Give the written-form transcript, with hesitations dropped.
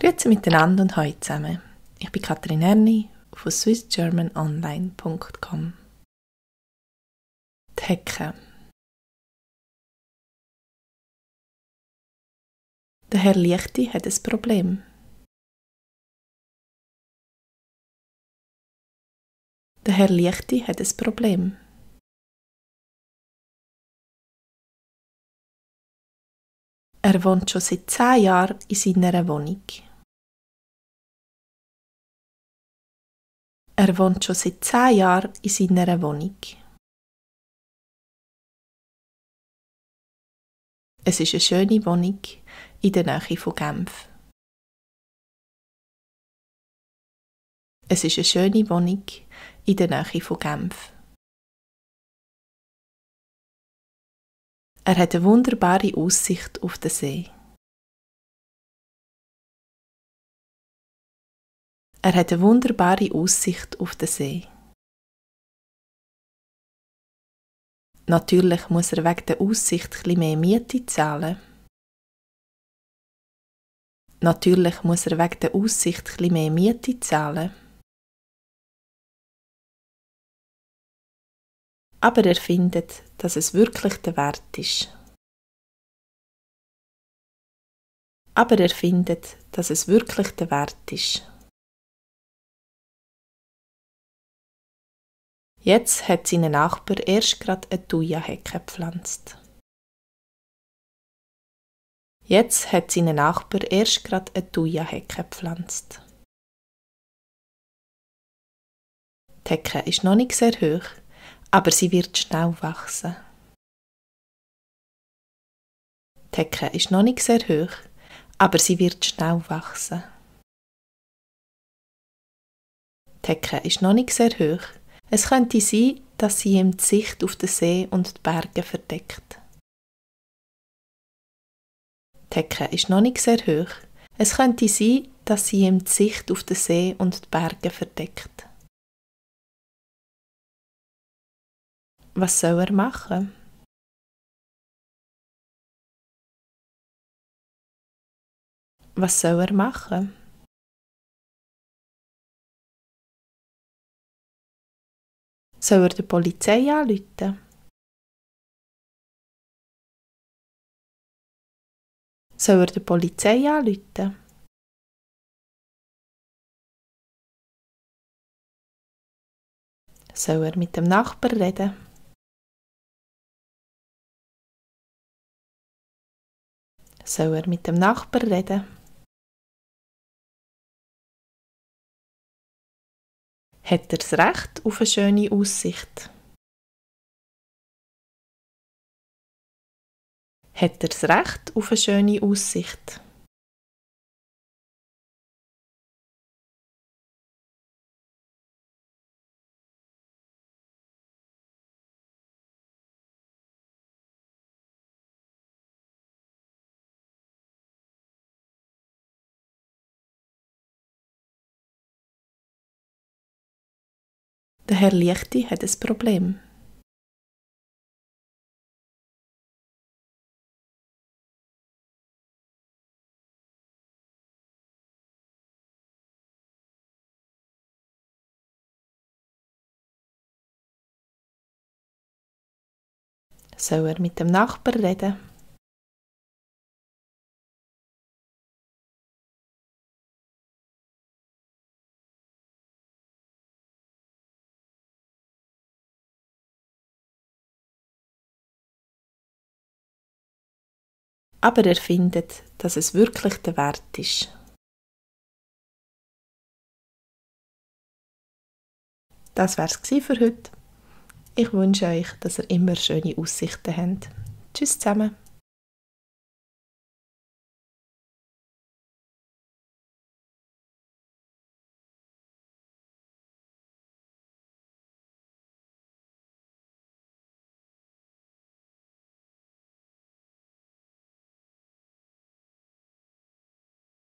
Grüezi miteinander und hallo zusammen. Ich bin Katrin Erni von swissgermanonline.com. Die Hecke. Der Herr Liechti hat ein Problem. Der Herr Liechti hat ein Problem. Er wohnt schon seit 10 Jahren in seiner Wohnung. Er wohnt schon seit 10 Jahren in seiner Wohnung. Es ist eine schöne Wohnung in der Nähe von Genf. Es ist eine schöne Wohnung in der Nähe von Genf. Er hat eine wunderbare Aussicht auf den See. Er hat eine wunderbare Aussicht auf den See. Natürlich muss er wegen der Aussicht etwas mehr Miete zahlen. Natürlich muss er wegen der Aussicht etwas mehr Miete zahlen. Aber er findet, dass es wirklich der Wert ist. Aber er findet, dass es wirklich der Wert ist. Jetzt hat sein Nachbar erst gerade eine Thuja-Hecke gepflanzt. Jetzt hat sein Nachbar erst gerade eine Thuja-Hecke gepflanzt. Die Hecke ist noch nicht sehr hoch, aber sie wird schnell wachsen. Die Hecke ist noch nicht sehr hoch, aber sie wird schnell wachsen. Die Hecke ist noch nicht sehr hoch. Es könnte sein, dass sie ihm die Sicht auf den See und die Berge verdeckt. Die Hecke ist noch nicht sehr hoch. Es könnte sein, dass sie ihm die Sicht auf den See und die Berge verdeckt. Was soll er machen? Was soll er machen? Soll er die Polizei anrufen? Soll er die Polizei anrufen? Soll er mit dem Nachbar reden? Soll er mit dem Nachbar reden? Hat er das Recht auf eine schöne Aussicht? Hat er das Recht auf eine schöne Aussicht? Der Herr Liechti hat ein Problem. Soll er mit dem Nachbar reden? Aber er findet, dass es wirklich der Wert ist. Das wär's für heute. Ich wünsche euch, dass ihr immer schöne Aussichten habt. Tschüss zusammen.